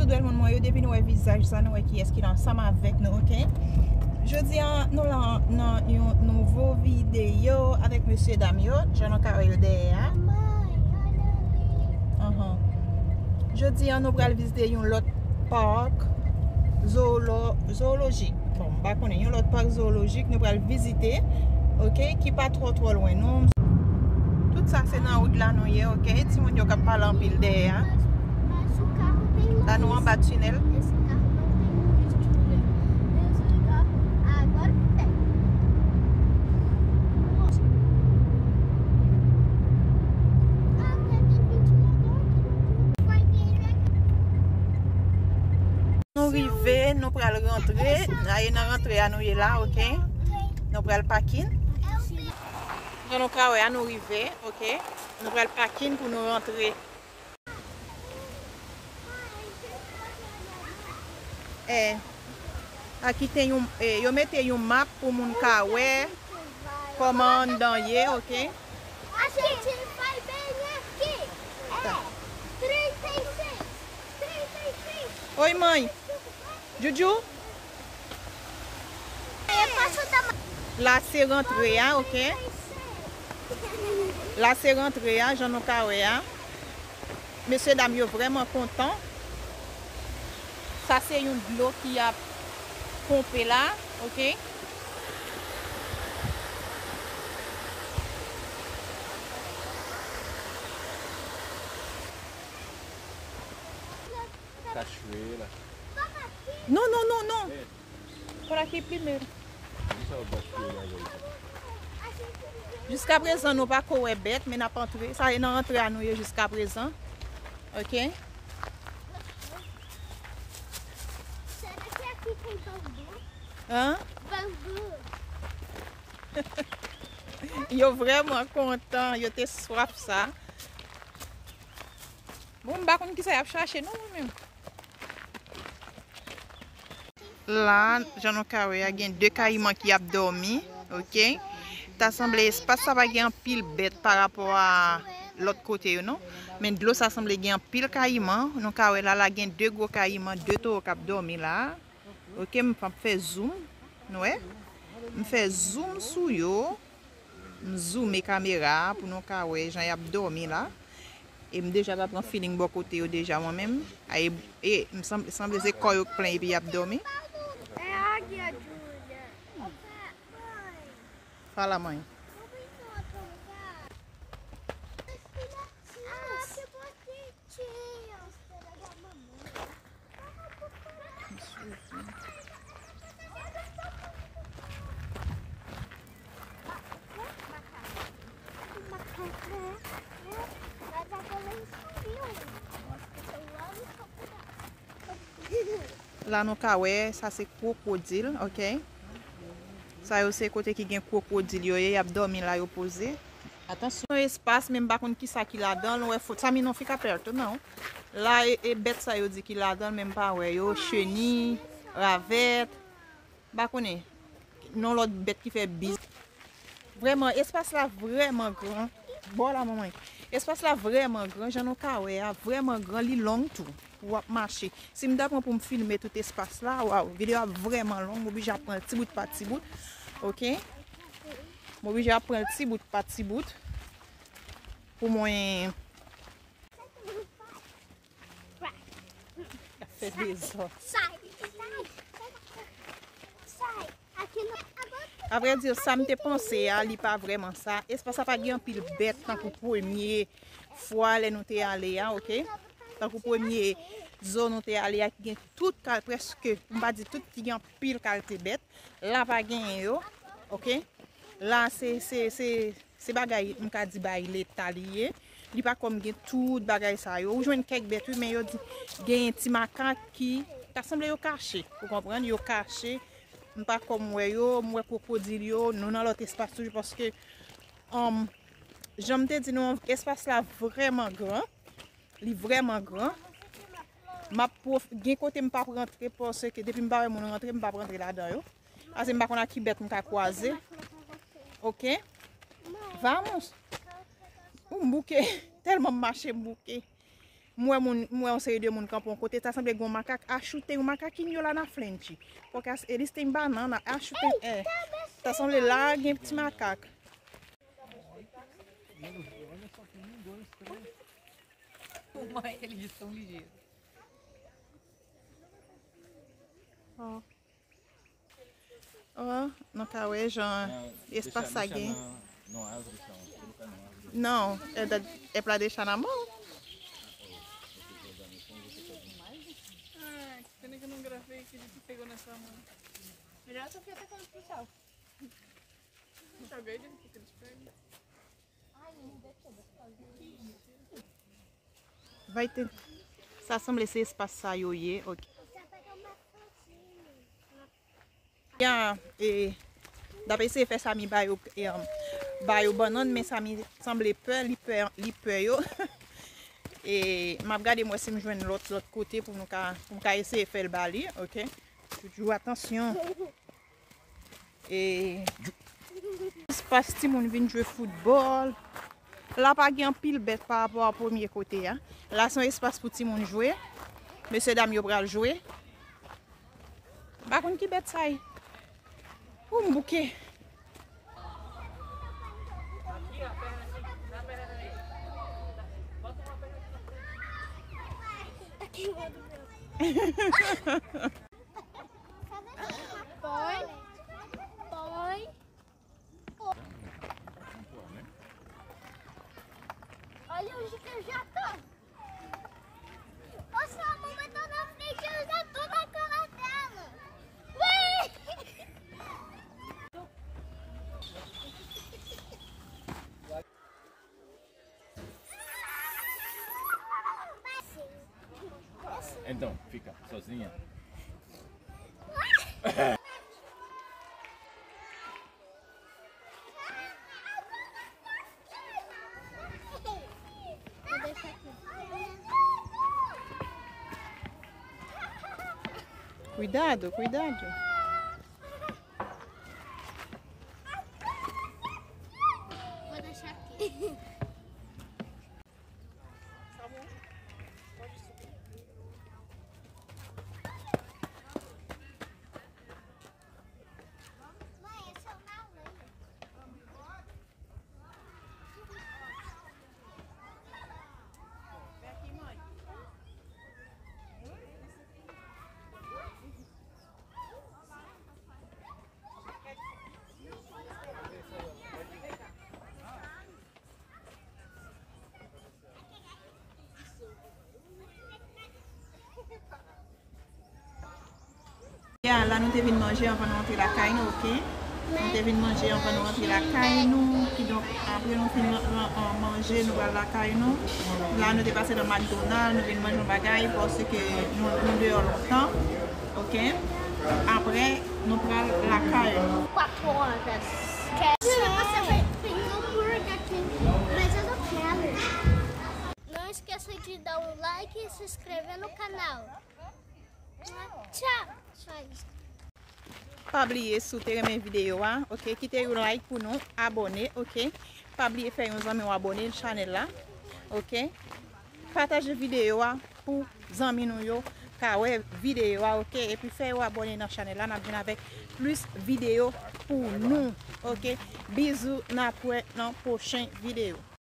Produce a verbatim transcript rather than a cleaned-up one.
Fidèl moun mwen yo, depi nou wè vizaj sa, nou wè kiyès ki la ansanm avèk nou, oke? Jodi a, nou la nan yon nouvo videyo avèk mesye dam yo, jan nou ka wè yo dèyè a. Anhan. Jodi a, nou pral vizite yon lòt park zoolo-, zowolojik. Bon, m pa konnen, yon lòt park zowolojik nou pral vizite, oke, ki pa twò, twò lwen nou. Tout sa se nan wout la nou ye, oke? Timoun yo k ap pale anpil dèyè a. La nou anba tinèl. Nou rive, nou pral rantre. Aye nan rantre a nou ye la, oke? Nou pral pakin. Jan nou ka wè a, nou rive, oke? Nou pral pakin pou nou rantre. Eh, aki te yon, eh, yo mete yon map pou moun ka wè kòman anndan ye, oke? Oi, mãe. Juju? La se rantre a, oke? La se rantre a, jan nou ka wè a. Mesye dam yo vrèman kontan. Sa se yon dlo ki ap ponpe la, oke? Kachwe la. Non, non, non, non. Kola ki plime. Jiska prezan, nou pa ko wè bèt, men n ap antre. Sa e nan antre a nou ye jiska prezan. Oke? Hein? Yo vrèman kontan, yo te swaf sa. Bon, m pa konn kisa y ap chache non, mwen menm. La, jan nou ka wè a, gen de kayiman ki ap dòmi, oke? Ta sanble espas sa pa gen anpil bèt pa rapò a lòt kote yo, non. Men dlo sa sanble gen anpil kayiman. Nou ka wè la, la gen de gwo kayiman, de towo k ap dòmi la. Oke, m ap fè zoom, nou wè? M fè zoom sou yo. M zoome kamera a pou nou ka wè jan y ap dòmi la. E m deja pa pran feeling bò kote yo deja mwen menm. A, e, e, m sanble, sanble se kò yo k plen epi y ap dòmi. Fala, mãe. La nou ka wè, sa se kwokodil, oke? Sa yo se kote ki gen kwokodil yo ye, y ap dòmi la, yo poze. Atansyon, espas, men m pa konn kisa ki ladan l, ou wè fot. Sa mi non fica perto, não. La, e, e bèt sa yo di ki ladan l, men m pa wè yo, cheni, ravèt. M pa konnen. Non lòt bèt ki fè biz. Vrèman, espas la vrèman gran. Bò la, manman. Espas la vrèman gran, jan nou ka wè a, vrèman gran, li long tou. Pou w ap mache. Si m ta pran pou m filme tout espas la, waw, videyo a vrèman long, m oblije ap pran l ti bout pa ti bout. Oke? M oblije ap pran l ti bout pa ti bout. Pou mwen fè dezòd. Avrèdi, sa m te panse a, li pa vrèman sa. Espas la pa gen anpil bèt, tankou premye fwa lè nou te ale a, oke? Tankou premye zòn nou te ale a, ki gen tout kal-, prèske, m pa di tout, ki gen anpil kalite bèt. La pa genyen yo, oke? La, se, se, se, se bagay, m ka di bagay leta li ye. Li pa kòm gen tout bagay sa yo. Ou jwenn kèk bèt, wi, men yo di genyen ti makak ki ta sanble yo kache. Ou konprann? Yo kache. M pa kòm wè yo, m wè kwokodil yo. Nou nan lòt espas toujou paske, um, jan m te di nou, espas la vrèman gran. Li vrèman gran. M ap pwof-, gen kote m p ap rantre paske depi m pa wè moun rantre, m p ap rantre ladan yo. Paske m pa konn ak ki bèt m ka kwaze. Oke? Vamos. Ou m bouke. Tèlman m mache, m bouke. M wè moun, m wè yon seri de moun kanpe yon kote, ta sanble gen yon makak achoute, yon makak inyola na flenchi. Pòkè e listing banana achoute, eh, ta sanble la gen ti makak. Uma, eles estão ligeiros. Ó. Ó, nou ka wè jan espas sa gen. Não, é, da, é pra deixar na mão. Ah, que pena que eu não gravei, que a gente pegou na sua mão. Melhor só que eu tô com o céu. Joga ele, fica de pé. Vai ter. Sa sanble se espas sa yo ye, ok. Ya, e, dapre se fè Sami ba yo, e, um, ba yo bannann, men Sami sanble pè, li pè, li pè yo. E m ap gade m wè si m jwenn lòt, lòt kote pou nou ka, pou m ka eseye fè l ba li, ok? Toujou atansyon. E espas timoun vin jwe foutbòl. La pa gen anpil bèt pa rapò a premye kote a. La se yon espas pou timoun jwe. Mesye dam yo pral jwe. M pa konn ki bèt sa ye. Ou m bouke. Boy. Boy. Olha onde que eu já tô. Ô, sua mamãe tá na frente, eu já tô na cara dela. Ui! Então, fica sozinha. Cuidado, cuidado. Vou deixar aqui. Ya, la nou te vin manje anvan nou antre lakay nou, ok? Nou te vin manje anvan nou antre lakay nou. Kidonk, apre nou fin man-, man-, manje, nou pral lakay nou. La nou te pase nan McDonald, nou vin manje yon bagay, paske nou, nou deyò lontan, ok? Apre, nou pral lakay nou. Quatro horas. Não esqueça de dar um like e se inscrever no canal. Tchau! Pa bliye, si w te renmen videyo a, ok, kite yon like pou nou, abòne, ok. Pa bliye fè yon zanmi w abòne chanèl la, ok. Pataje videyo a pou zanmi nou yo ka wè videyo a, ok. Epi fè yo abòne nan chanèl la, n ap vin avèk plis videyo pou nou, ok. Bizou, n ap wè nan pwochen videyo.